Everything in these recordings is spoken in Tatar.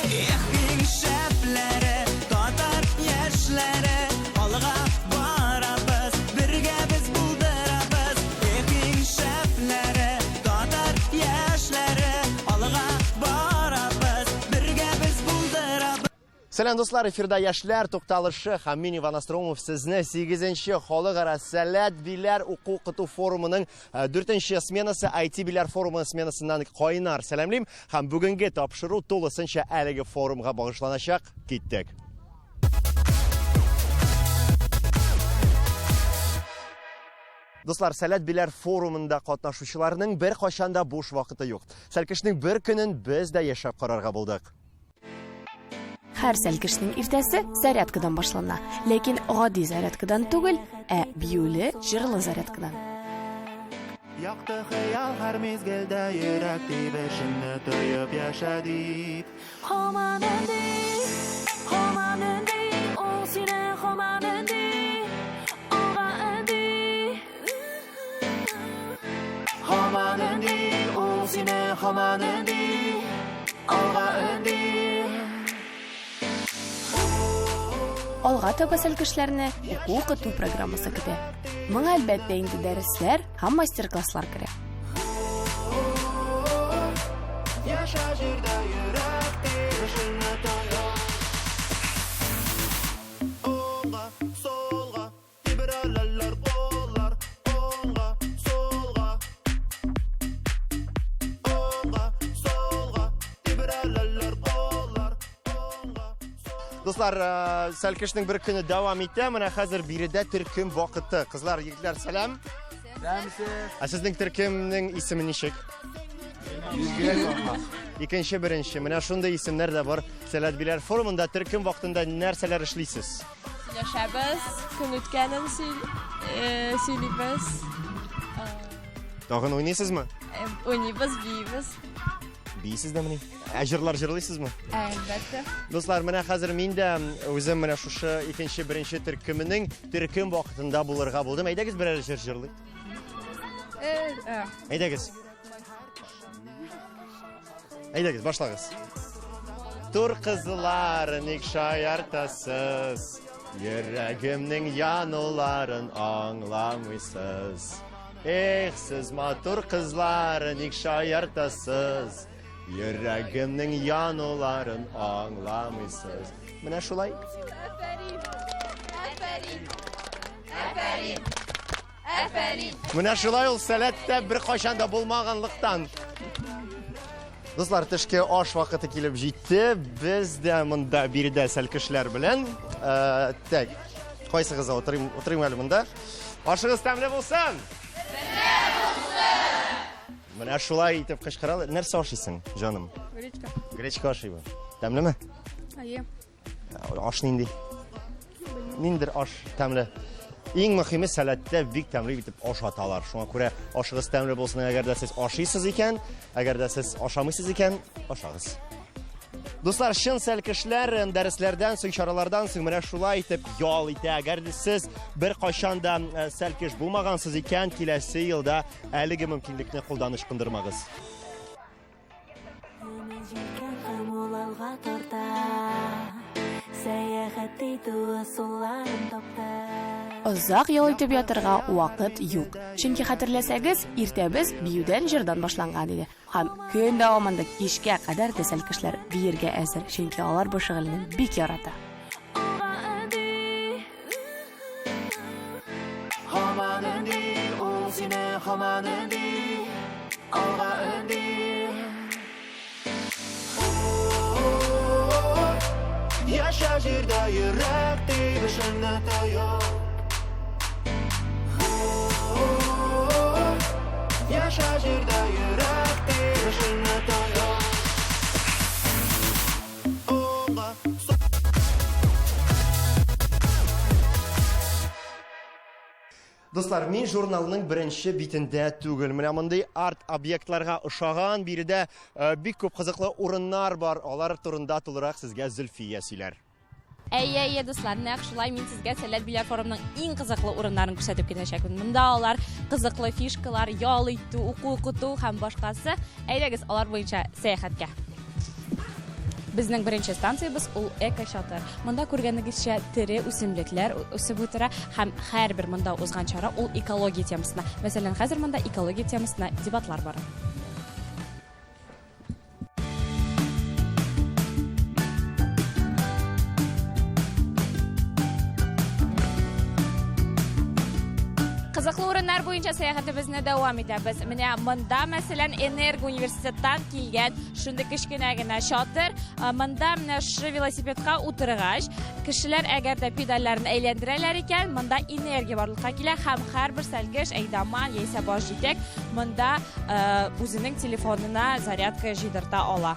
Эх, иң шәпләре, татар яшьләре, алга барабыз, бергә без булдырабыз. Эх, иң шәпләре, татар яшьләре, алга барабыз, бергә без булдырабыз. Сәлам дуслар, эфирда яшьләр тукталышы һәм мин Иван Остроумов сезне 8-нче халыкара Сәләт биләр уку-укыту форумының 4-нче сменасы IT биләр форумы сменасыннан кайнар сәламлим һәм бүгенге тапшыру тулысынча әлеге форумга багышланачак. Киттек. Дуслар, Сәләт биләр форумында катнашучыларның беркайчан да буш вакыты юк. Сәлкешнең бер көнен без дә яшәп карарга булдык. Һәр сәлкешнең иртәсе зарядкадан башлана. Ләкин гади зарядкадан түгел, ә биюле, җырлы зарядкадан. Якты хыял һәр мизгелдә йөрәк тибешеңне тоеп яшә дип. Һаман өнди, һаман өнди, ул сине һаман өнди, алга өнди. Һаман өнди, ул сине һаман өнди, алга өнди. Алга таба сәлкешләрне уку-укыту программасы көтә. Моңа әлбәттә инде дәресләр һәм мастер-класслар керә. Яшә җирдә йөрәк тибешеңне тоеп. Уңга, сулга, Тибрәләләр куллар уңга, сулга. Уңга, сулга. Тибрәләләр куллар уңга. Дуслар, э, сәлкешнең бер көне дәвам итә. Менә хәзер биредә төркем вакыты. Кызлар, егетләр, сәлам. Сәламсез. Ә сезнең төркемнең исеме ничек? Икенче, беренче. Менә шундый исемнәр дә бар. Сәләт биләр форумында төркем вакытында нәрсәләр эшлисез? Сөйләшәбез, көн үткәнен сөйлибез. Тагын уйныйсызмы? Уйныйбыз, биибез. Биисез дәмени? Ә җырлар җырлыйсызмы? Әлбәттә. Дуслар, менә хәзер мин дә үзем менә шушы икенче, беренче төркеменең төркем вакытында булырга булдым. Әйдәгез берәр җыр җырлыйк. Әйдәгез. Әйдәгез, башлагыз. Тур кызлар, ник шаяртасыз? Йөрәгемнең януларын аңламыйсыз. Эх, сез матур кызлар, ник шаяртасыз? Йөрәгемнең януларын аңламыйсыз. Менә шулай. Афәрин! Афәрин! Афәрин! Афәрин! Менә шулай ул сәләттә бер кайчан да булмаганлыктан. Дуслар, төшке аш вакыты килеп җитте. Без дә монда биредә сәлкешләр белән. Э, так, кайсыгыз утырыйм, утырыйм әле монда. Ашыгыз тәмле булсын! Менә шулай итеп кычкыралар. Нәрсә ашыйсың, җаным? Гречка. Гречка ашыйбыз. Тәмлеме? Әйе. Аш нинди? Ниндер аш тәмле. Иң мөһиме сәләттә бик тәмле итеп ашаталар. Шуңа күрә ашыгыз тәмле булсын, әгәр дә сез ашыйсыз икән, әгәр дә сез ашамыйсыз икән, ашагыз. Дуслар, чын сәлкешләр э, дәресләрдән соң, чаралардан соң менә шулай итеп ял итә. Әгәр дә сез бер кайчан да э, сәлкеш булмагансыз икән, киләсе елда әлеге мөмкинлекне кулдан ычкындырмагыз. Озак ял итеп ятырга вакыт юк. Чөнки хәтерләсәгез, иртәбез биюдән җырдан башланган иде. Һәм көн дәвамында кичкә кадәр дә сәлкешләр биергә әзер, чөнки алар бу шөгыльне бик ярата. Һаман өнди, ул сине һаман өнди, алга өнди. Яшә җирдә йөрәк тибешеңне тоеп. Яшә җирдә йөрәк тибешеңне тоеп. Дуслар, мин журналның беренче битендә түгел. Менә мондый арт-объектларга ошаган биредә э, бик күп кызыклы урыннар бар. Алар турында тулырак сезгә Зөлфия сөйләр. Әйе, әйе, дуслар, нәкъ шулай мин сезгә Сәләт Биләр форумының иң кызыклы урыннарын күрсәтеп китәчәкмен. Монда алар кызыклы фишкалар, ял итү, уку укыту һәм башкасы. Әйдәгез, алар буенча сәяхәткә. Безнең беренче станциябез ул эко-чатыр. Монда күргәнегезчә тере үсемлекләр үсеп утыра һәм һәрбер монда узган чара ул экология темасына. Мәсәлән, хәзер монда экология темасына дебатлар бара. Кызыклы урыннар буенча сәяхәтебезне дәвам итәбез. Менә монда, мәсәлән, Энерго университеттан килгән шундый кечкенә генә чатыр. Монда менә шушы велосипедка утыргач, кешеләр әгәр дә педальләрен әйләндерәләр икән, монда энергия барлыкка килә һәм һәрбер сәлкеш, әйдаман яисә баш җитәк монда үзенең телефонына зарядка җыйдырта ала.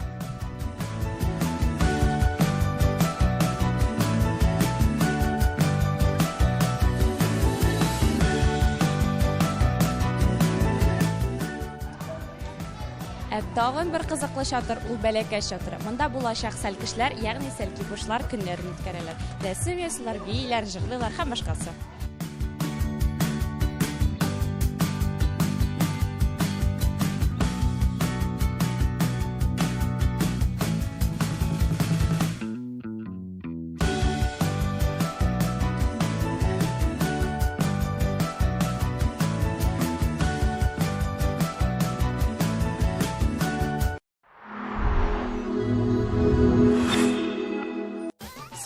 Ә тагын бер кызыклы чатыр ул бәләкәч чатыры. Монда булачак сәлкешләр, ягъни сәлкипушлар көннәрен үткәрәләр. Рәсем ясыйлар, бииләр, җырлыйлар һәм башкасы.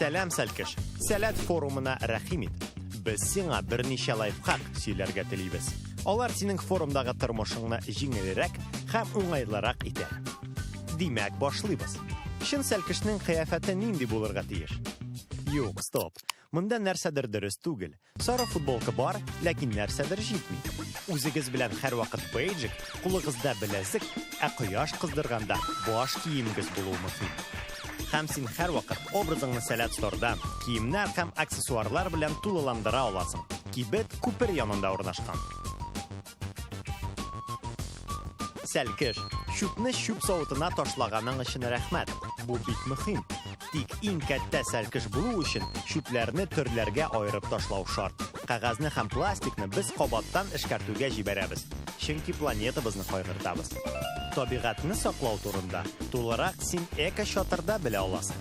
Сәлам, Сәлкеш! Сәләт форумына рәхим ит. Без сиңа берничә лайфхак сөйләргә телибез. Алар синең форумдагы тормышыңны җиңелрәк һәм уңайлырак итәр. Димәк, башлыйбыз. Чын сәлкешнең кыяфәте нинди булырга тиеш? Юк, стоп. Монда нәрсәдер дөрес түгел. Сары футболка бар, ләкин нәрсәдер җитми. Үзегез белән һәрвакыт бейджик, кулыгызда беләзек, ә кояш кыздырганда баш киемегез булуы мөһим. Һәм син һәрвакыт образыңны Сәләт Сторда киемнәр һәм аксессуарлар белән тулыландыра аласың. Кибет күпер янында урнашкан. Сәлкеш, чүпне чүп савытына ташлаганың өчен рәхмәт. Бу бик мөһим. Тик иң кәттә сәлкеш булу өчен чүпләрне төрләргә аерып ташлау шарт. Кәгазьне һәм пластикны без кабаттан эшкәртүгә җибәрәбез, чөнки планетабызны кайгыртабыз. Табигатьне саклау турында тулырак син эко-чатырда белә аласың.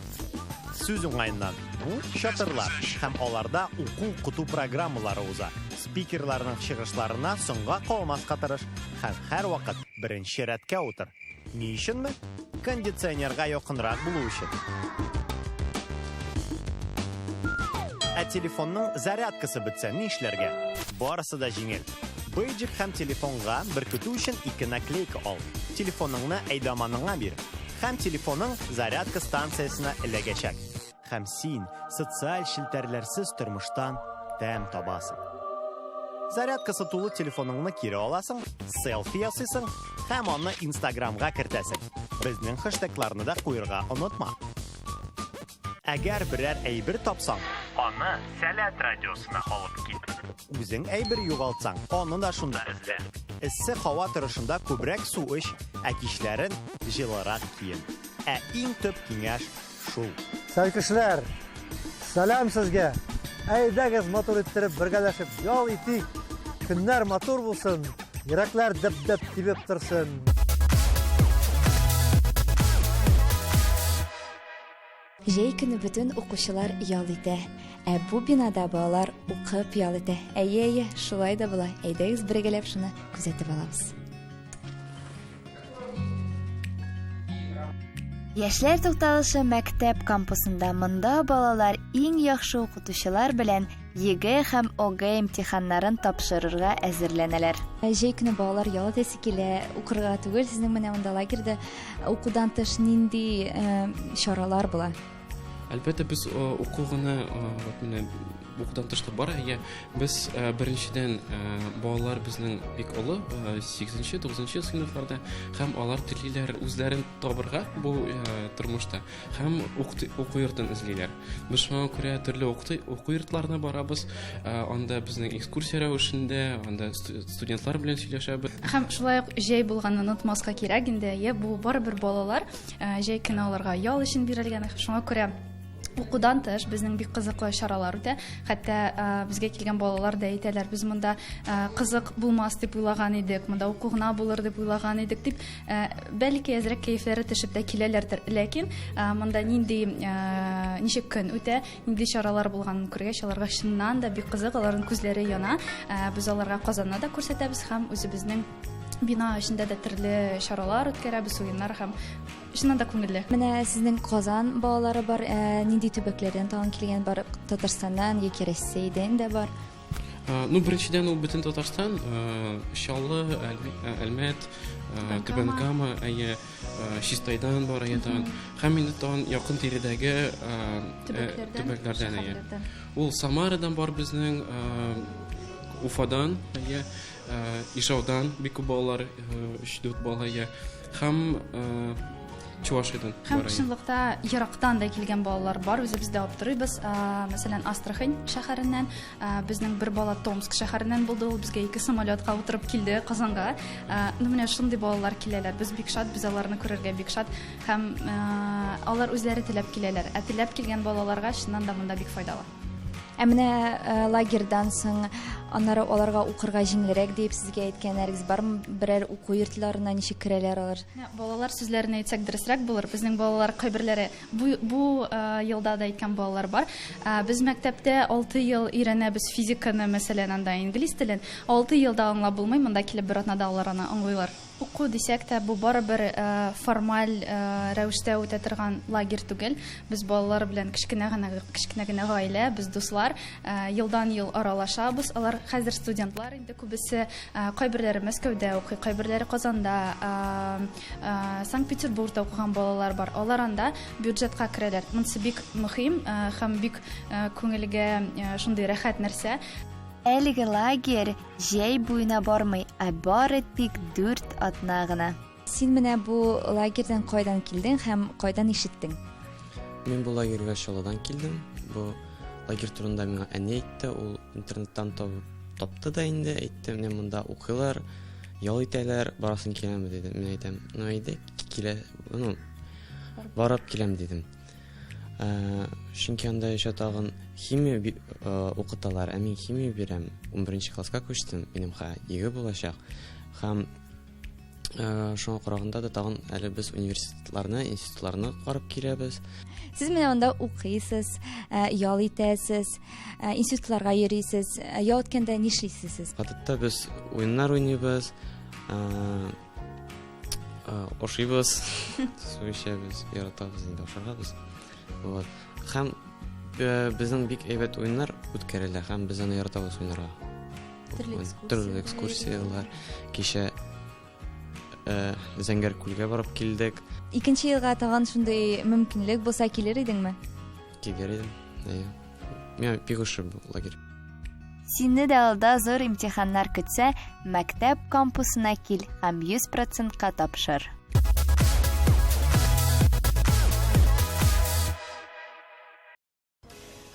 Сүз уңаеннан, бу чатырлар һәм аларда уку-укыту программалары уза. Спикерларның чыгышларына соңга калмаска тырыш һәм һәрвакыт беренче рәткә утыр. Ни өченме? Кондиционерга якынрак булу өчен. Ә телефонның зарядкасы бетсә ни эшләргә? Барысы да җиңел. Бейджик һәм телефонга беркетү өчен ике наклейка ал. Телефоныңны әйдаманыңа бир. Һәм телефоның зарядка станциясенә эләгәчәк. Һәм син социаль челтәрләрсез тормыштан тәм табасың. Зарядкасы тулы телефоныңны кире аласың, селфи ясыйсың һәм аны Инстаграмга кертәсең. Безнең хэштегларны да куерга онытма. Әгәр берәр әйбер тапсаң, аны Сәләт радиосына алып кил. Үзең әйбер югалтсаң, аны да шунда эзлә. Эссе һава торышында күбрәк су эч, ә кичләрен җылырак киен. Ә иң төп киңәш шул. Сәлкешләр, сәлам сезгә! Әйдәгез матур иттереп бергәләшеп ял итик. Көннәр матур булсын, йөрәкләр дөп-дөп тибеп торсын. Җәй көне бөтен укучылар ял итә. Ә бу бинада балалар укып ял итә. Әйе, әйе, шулай да була. Әйдәгез бергәләп шуны күзәтеп алабыз. Яшьләр тукталышы мәктәп кампусында. Монда балалар иң яхшы укытучылар белән ЕГЭ һәм ОГЭ имтиханнарын тапшырырга әзерләнәләр. Җәй көне балалар ял итәсе килә, укырга түгел. Сезнең менә монда лагерьда укудан тыш нинди чаралар була? Әлбәттә, без уку гына, вот менә укудан тыш та бар. Әйе, без беренчедән балалар безнең бик олы, 8-нче, 9-нчы сыйныфларда, һәм алар телиләр үзләрен табырга бу тормышта һәм уку йортын эзлиләр. Без шуңа күрә төрле уку йортларына барабыз. Анда безнең экскурсия рәвешендә, анда студентлар белән сөйләшәбез. Һәм шулай ук җәй булганын онытмаска кирәк инде. Әйе, бу барыбер балалар, җәй көне аларга ял өчен бирелгән. Шуңа күрә Укудан тыш безнең бик кызыклы чаралар үтә. Хәтта э, безгә килгән балалар да әйтәләр, без монда э, кызык булмас дип уйлаган идек, монда уку гына булыр дип уйлаган идек дип, э, бәлки әзрәк кәефләре төшеп тә киләләрдер. Ләкин монда нинди ничек көн үтә, нинди чаралар булганын күргәч, аларга чыннан да бик кызык, аларның күзләре яна. Без аларга Казанны да күрсәтәбез һәм үзебезнең бина эчендә дә төрле чаралар үткәрәбез, уеннар һәм Чыннан да күңелле. Менә сезнең Казан балалары бар, ә, нинди төбәкләрдән тагын килгән бар? Татарстаннан яки Россиядән дә бар? Э, ну, беренчедән ул бөтен Татарстан, э, Чаллы, э, Әлмәт, Түбән Кама, әйе, Чистайдан бар, әйе, тагын. Һәм инде тагын якын тирәдәге төбәкләрдән, әйе. Ул Самарадан бар безнең, Уфадан, әйе, Ижаудан бик күп балалар, 3-4 бала, әйе. Һәм Чувашиядән. Һәм чынлыкта ерактан да килгән балалар бар, үзебез дә аптырыйбыз. Мәсәлән, Астрахань шәһәреннән, безнең бер бала Томск шәһәреннән булды, ул безгә ике самолетка утырып килде Казанга. Ну менә шундый балалар киләләр. Без бик шат, без аларны күрергә бик шат. Һәм алар үзләре теләп киләләр. Ә теләп килгән балаларга чыннан да монда бик файдалы. Ә менә э, лагерьдан соң аннары аларга укырга җиңелрәк диеп сезгә әйткәннәрегез бармы? Берәр уку йортларына ничек керәләр алар? Балалар сүзләрен әйтсәк дөресрәк булыр. Безнең балалар кайберләре бу, бу э, елда да әйткән балалар бар. Э, без мәктәптә 6 ел өйрәнәбез физиканы, мәсәлән, анда инглиз телен. 6 елда аңлап булмый, монда килеп бер атнада алар аны аңлыйлар. Уку дисәк тә, бу барыбер формаль рәвештә үтә торган лагерь түгел. Без балалар белән кечкенә генә кечкенә генә гаилә, без дуслар, елдан-ел аралашабыз. Алар хәзер студентлар инде күбесе, кайберләре Мәскәүдә укый, кайберләре Казанда, Санкт-Петербургта укыган балалар бар. Алар анда бюджетка керәләр. Монысы бик мөһим һәм бик күңелгә шундый рәхәт нәрсә. Әлеге лагерь Җәй буена бармый, ә бары тик дүрт атна гына. Син менә бу лагерьдан кайдан килдең һәм кайдан ишеттең? Мин бу лагерьга Чаллыдан килдем. Бу лагерь турында миңа әни әйтте, ул интернеттан табып тапты да инде, әйтте, менә монда укыйлар, ял итәләр, барасың киләме диде. Мин әйтәм, ну әйдә, килә, ну, барып киләм дидем. Э, чөнки анда еще тагын химия э, укыталар, ә мин химия бирәм. 11 класска күчтем, минем ха ЕГЭ булачак. Һәм э, шуңа караганда да тагын әле без университетларны, институтларны карап киләбез. Сез менә анда укыйсыз, ял итәсез, институтларга йөрисез. Ял иткәндә нишлисез сез? Гадәттә без уеннар уйныйбыз, Ошыйбыз, су эчәбез, яратабыз инде ашарга без. Вот. Һәм безнең бик әйбәт уеннар үткәрелә һәм без аны яратабыз уйнарга. Төрле экскурсияләр. Кичә Зәңгәр күлгә барып килдек. Икенче елга тагын шундый мөмкинлек булса килер идеңме? Килер идем. Әйе. Миңа бик ошый бу лагерь. Сине дә алда зур имтиханнар көтсә, мәктәп кампусына кил һәм 100 процентка тапшыр.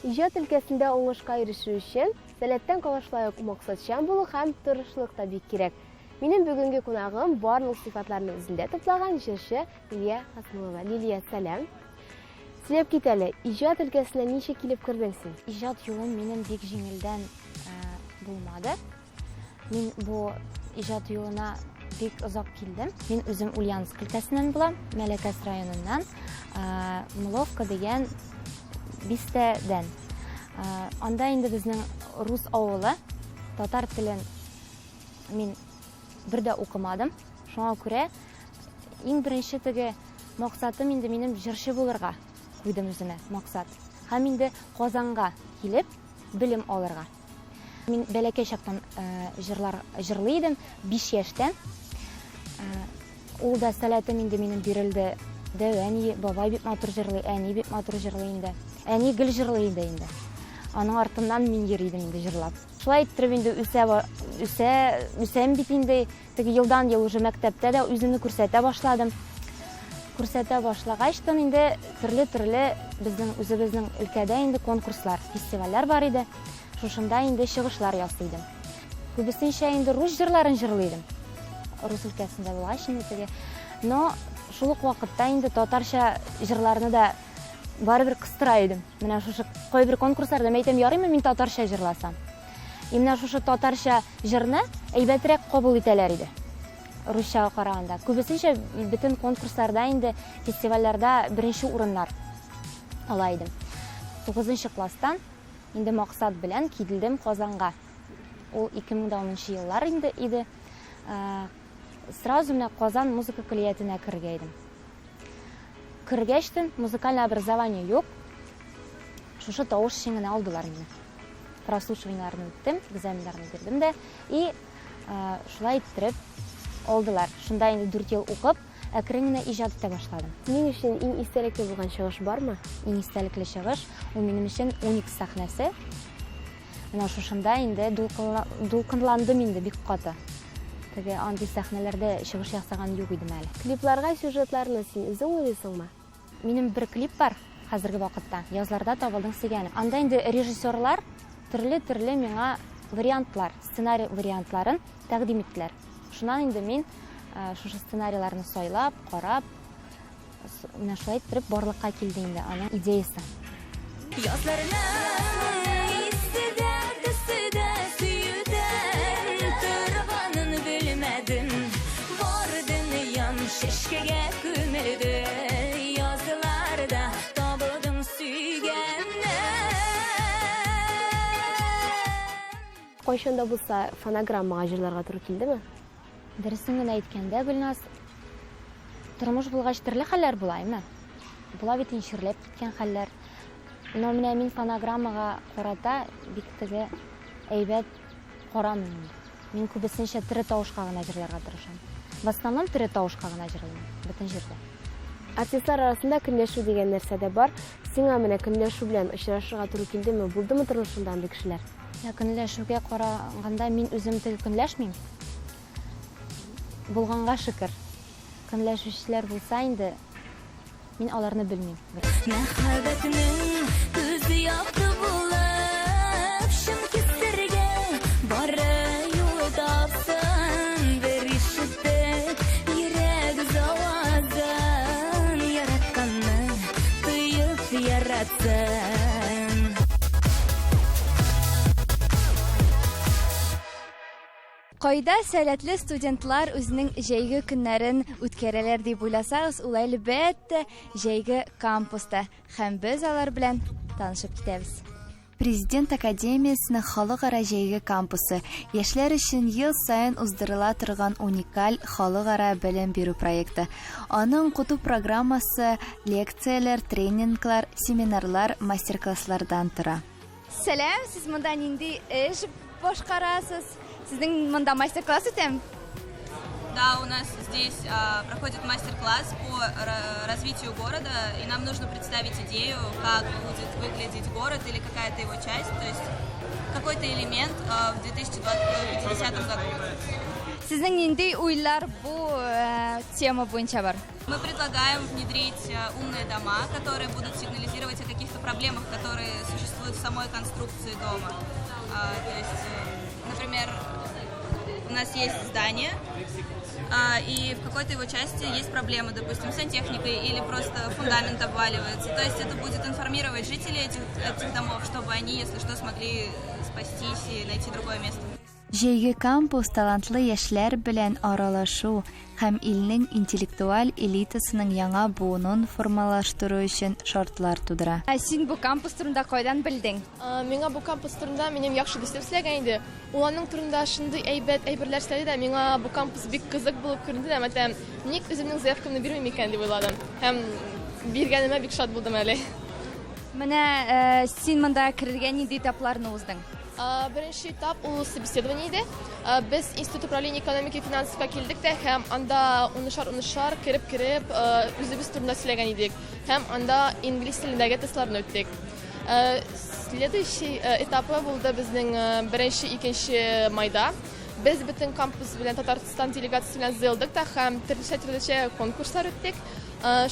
Иҗат өлкәсендә уңышка ирешү өчен сәләттән кала шулай ук максатчан булу һәм тырышлык та бик кирәк. Минем бүгенге кунагым барлык сыйфатларны үзендә туплаган җырчы Лилия Хасмулова. Лилия, сәлам. Сөйләп кит әле, иҗат өлкәсенә ничек килеп кердең син? Иҗат юлым минем бик җиңелдән булмады. Мин бу иҗат юлына бик озак килдем. Мин үзем Ульяновск өлкәсеннән булам, Мәләкәс районыннан, Муловка дигән бистәдән. Анда инде безнең рус авылы, татар телен мин бер дә укымадым. Шуңа күрә иң беренче теге Максатым инде минем җырчы булырга куйдым үземә максат. Һәм инде Казанга килеп белем алырга. Мин бәләкәй чактан җырлар җырлый идем, 5 яшьтән. Ул да сәләтем инде минем бирелде. Дәү әни, бабай бик матур җырлый, әни бик матур җырлый инде. Әни гел җырлый иде инде. Аның артыннан мин йөри идем инде җырлап. Шулай иттереп инде үсә, үсә, үсәм бит инде. Теге елдан-ел уже мәктәптә дә үземне күрсәтә башладым. Күрсәтә башлагачтан инде төрле-төрле безнең үзебезнең өлкәдә инде конкурслар, фестивальләр бар иде. Шушында инде чыгышлар ясый идем. Күбесенчә инде рус җырларын җырлый идем. Рус өлкәсендә булгач инде теге. Но шул ук вакытта инде татарча җырларны да. Барыбер кыстыра идем. Менә шушы кайбер конкурсларда мин әйтәм, ярыймы мин татарча җырласам? И менә шушы татарча җырны әйбәтрәк кабул итәләр иде. Русчага караганда. Күбесенчә бөтен конкурсларда инде, фестивальләрдә беренче урыннар ала идем. Тугызынчы класстан инде максат белән килдем Казанга. Ул 2010 еллар инде иде. Сразу менә Казан музыка көллиятенә керергә идем. Кергәчтен музыкальное образование юк. Шушы тавыш өчен генә алдылар мине. Прослушиваниеләрне үттем, экзаменнарны бирдем дә. И шулай иттереп алдылар. Шунда инде 4 ел укып, әкрен генә иҗат итә башладым. Синең өчен иң истәлекле булган чыгыш бармы? Иң истәлекле чыгыш, ул минем өчен Уникс сәхнәсе. Менә шушында инде дулкынландым инде бик каты. Теге андый сәхнәләрдә чыгыш ясаган юк идем әле. Клипларга сюжетларны син үзең уйлыйсыңмы? Минем бер клип бар хәзерге вакытта, Язларда табылдың сөйгәнем. Анда инде режиссерлар төрле-төрле миңа вариантлар, сценарий вариантларын тәкъдим иттеләр. Шуннан инде мин шушы сценарийларны сайлап, карап, Менә шулай иттереп барлыкка килде инде аның идеясы. Язларның исе дә, төсе дә сөюдән торганын белмәдем. Бар дөньям чәчкәгә күмелде. Язларда табылдым сөйгәнем. Кайчан да булса фонограммага җырларга туры килдеме? Дөресен генә әйткәндә, Гөлназ, тормыш булгач төрле хәлләр була, әйме? Була бит инде чирләп киткән хәлләр. Но менә мин фонограммага карата бик теге әйбәт карамыйм инде. Мин күбесенчә тере тавышка гына җырларга тырышам. В основном тере тавышка гына җырлыйм, бөтен җирдә. Артистлар арасында көнләшү дигән нәрсә дә бар. Сиңа менә көнләшү белән очрашырга туры килдеме? Булдымы тормышыңда андый кешеләр? Ә көнләшүгә караганда мин үзем теге көнләшмим. Булганга шөкер. Көнләшүчеләр булса инде, мин аларны белмим. Мәхәббәтнең күзе якты булып, чын хисләргә бары юл тапсын. Бер ишетеп йөрәк авазын, яратканны тоеп яратсын. Кайда сәләтле студентлар үзенең җәйге көннәрен үткәрәләр дип уйласагыз, ул әлбәттә җәйге кампуста. Һәм без алар белән танышып китәбез. Президент академиясенең халыкара җәйге кампусы яшьләр өчен ел саен уздырыла торган уникаль халыкара белем бирү проекты. Аның укыту программасы лекцияләр, тренинглар, семинарлар, мастер-класслардан тора. Сәлам, сез монда нинди эш башкарасыз? Сезнең монда мастер-класс үтәм? Да, у нас здесь проходит мастер-класс по развитию города, и нам нужно представить идею, как будет выглядеть город или какая-то его часть, то есть какой-то элемент в 2050 году. Сезнең нинди уйлар бу тема буенча бар? Мы предлагаем внедрить умные дома, которые будут сигнализировать о каких-то проблемах, которые существуют в самой конструкции дома. То есть, например, у нас есть здание, и в какой-то его части есть проблемы, допустим, с сантехникой или просто фундамент обваливается. То есть это будет информировать жителей этих домов, чтобы они, если что, смогли спастись и найти другое место. Җәйге кампус талантлы яшьләр белән аралашу һәм илнең интеллектуаль элитасының яңа буынын формалаштыру өчен шартлар тудыра. Ә син бу кампус турында кайдан белдең? Миңа бу кампус турында минем яхшы дустым сөйләгән иде. Ул аның турында шундый әйбәт әйберләр сөйләде дә, миңа бу кампус бик кызык булып күренде дә, мәтәм, ник үземнең заявкамны бирмим икән дип уйладым. Һәм биргәнемә бик шат булдым әле. Менә син монда керергә нинди этапларны уздың? Беренче этап ул собеседование иде. Без Институт управления экономики и финансовка килдек тә һәм анда унышар-унышар кереп-кереп үзебез турында сөйләгән идек. Һәм анда инглиз телендәге тестларны үттек. Следующий этапы булды безнең беренче, икенче майда. Без бөтен кампус белән Татарстан делегациясе белән җыелдык та һәм төрлечә-төрлечә конкурслар үттек.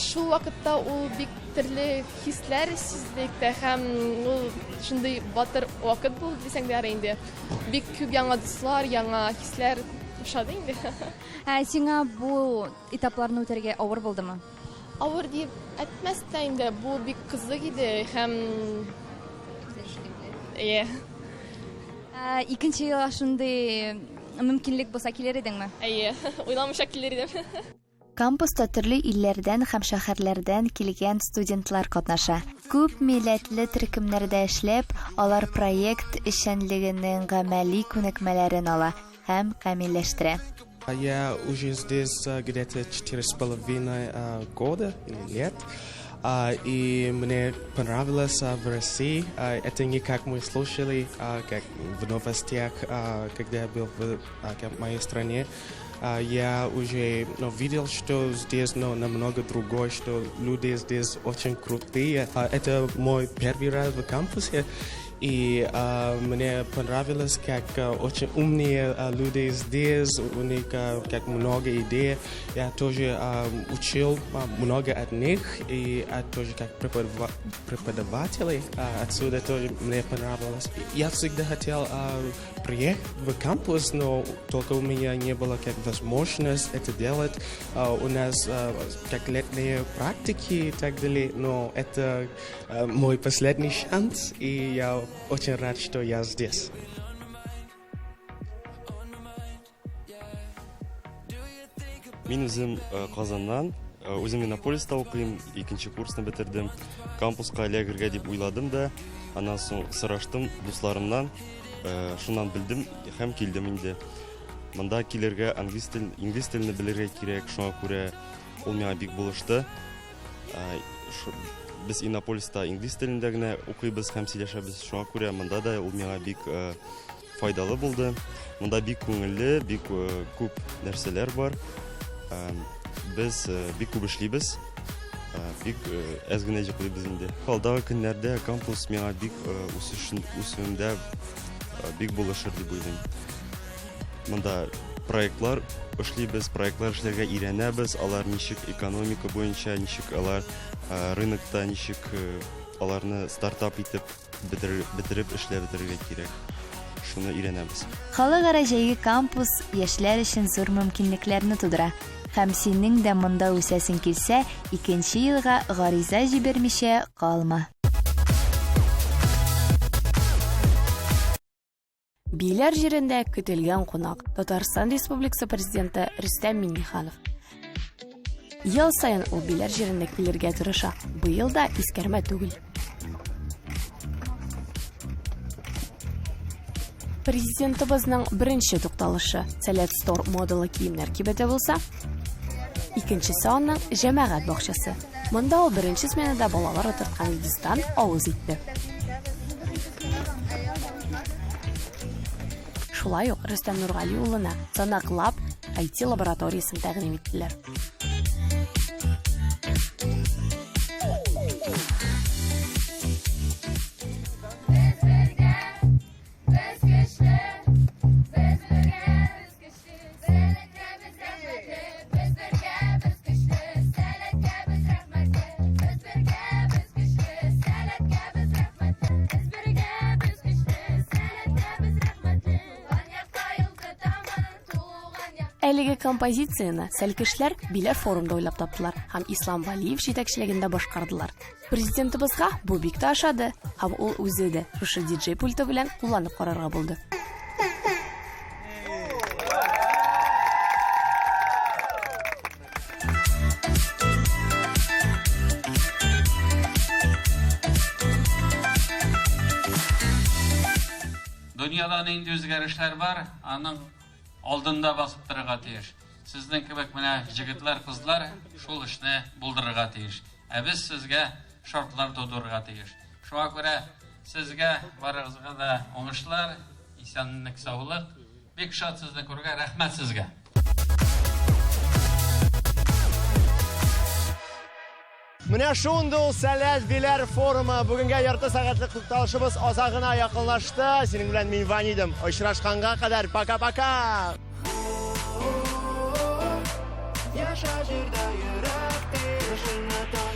Шул вакытта ул бик төрле хисләр сиздек тә һәм ул шундый батыр вакыт булды дисәң дә ярый инде. Бик күп яңа дуслар, яңа хисләр ошады инде. Ә сиңа бу этапларны үтәргә авыр булдымы? Авыр дип әйтмәс тә инде, бу бик кызык иде һәм Әйе. Икенче елга шундый мөмкинлек булса килер идеңме? Әйе, уйламыйча килер идем. Кампуста төрле илләрдән һәм шәһәрләрдән килгән студентлар катнаша. Күп милләтле төркемнәрдә эшләп, алар проект эшчәнлегенең гамәли күнекмәләрен ала һәм камилләштерә. Я уже здесь где-то 4,5 года или лет. И мне понравилось в России. Это не как мы слушали, как в новостях, когда я был в моей стране. Я уже, ну, видел, что здесь, ну, намного другое, что люди здесь очень крутые. Это мой первый раз в кампусе. И мне понравилось, как очень умные люди здесь, у них как много идей. Я тоже учил много от них, и тоже как преподаватели отсюда тоже мне понравилось. Я всегда хотел приехать в кампус, но только у меня не было как возможность это делать. У нас как летние практики и так далее, но это мой последний шанс, и я очень рад, что я здесь. Мин үзем Казаннан, үзем Иннополиста укыйм, икенче курсны бетердем. Кампуска эләгергә дип уйладым да, аннан соң сораштым дусларымнан, шуннан белдем һәм килдем инде. Монда килергә английс тел, инглиз телне белергә кирәк, шуңа күрә ул миңа бик булышты. Без Иннополиста инглиз телендә генә укыйбыз һәм сөйләшәбез, шуңа күрә монда да ул миңа бик файдалы булды. Монда бик күңелле, бик күп нәрсәләр бар. Без бик күп эшлибез, бик әз генә йоклыйбыз инде. Алдагы көннәрдә кампус миңа бик үсүемдә бик булышыр дип уйлыйм. Монда проектлар эшлибез, проектлар эшләргә өйрәнәбез, алар ничек экономика буенча, ничек алар рынокта, ничек аларны стартап итеп бетереп эшләп бетерергә кирәк. Шуны өйрәнәбез. Халыкара җәйге кампус яшьләр өчен зур мөмкинлекләрне тудыра. Һәм синең дә монда үсәсең килсә, икенче елга гариза җибәрмичә калма. Биләр җирендә көтелгән кунак Татарстан Республикасы президенты Рөстәм Миңнеханов. Ел саен ул Биләр җиренә килергә тырыша. Быел да искәрмә түгел. Президентыбызның беренче тукталышы Сәләт Стор модалы киемнәр кибете булса, икенчесе аның җәмәгать бакчасы. Монда ул беренче сменада балалар утырткан редистан авыз итте. Шулай ук Рөстәм Нургали улына Санак Лаб IT лабораториясен тәкъдим иттеләр. Әлеге композицияне сәлкешләр Биләр форумда уйлап таптылар һәм Ислам Валиев җитәкчелегендә башкардылар. Президентыбызга бу бик тә ошады һәм ул үзе дә шушы диджей пульты белән кулланып карарга булды. Дөньяда нинди үзгәрешләр бар, аның алдында басып торырга тиеш. Сезнең кебек менә җегетләр, кызлар шул эшне булдырырга тиеш. Ә без сезгә шартлар тудырырга тиеш. Шуңа күрә сезгә барыгызга да уңышлар, исәнлек, саулык. Бик шат сезне күрергә, рәхмәт сезгә. Менә шундый ул Сәләт Биләр форумы. Бүгенгә ярты сәгатьлек тукталышыбыз азагына якынлашты. Синең белән мин Ваня идем. Очрашканга кадәр пока-пока. Яша җирдә йөрәк тибешеңне тоеп.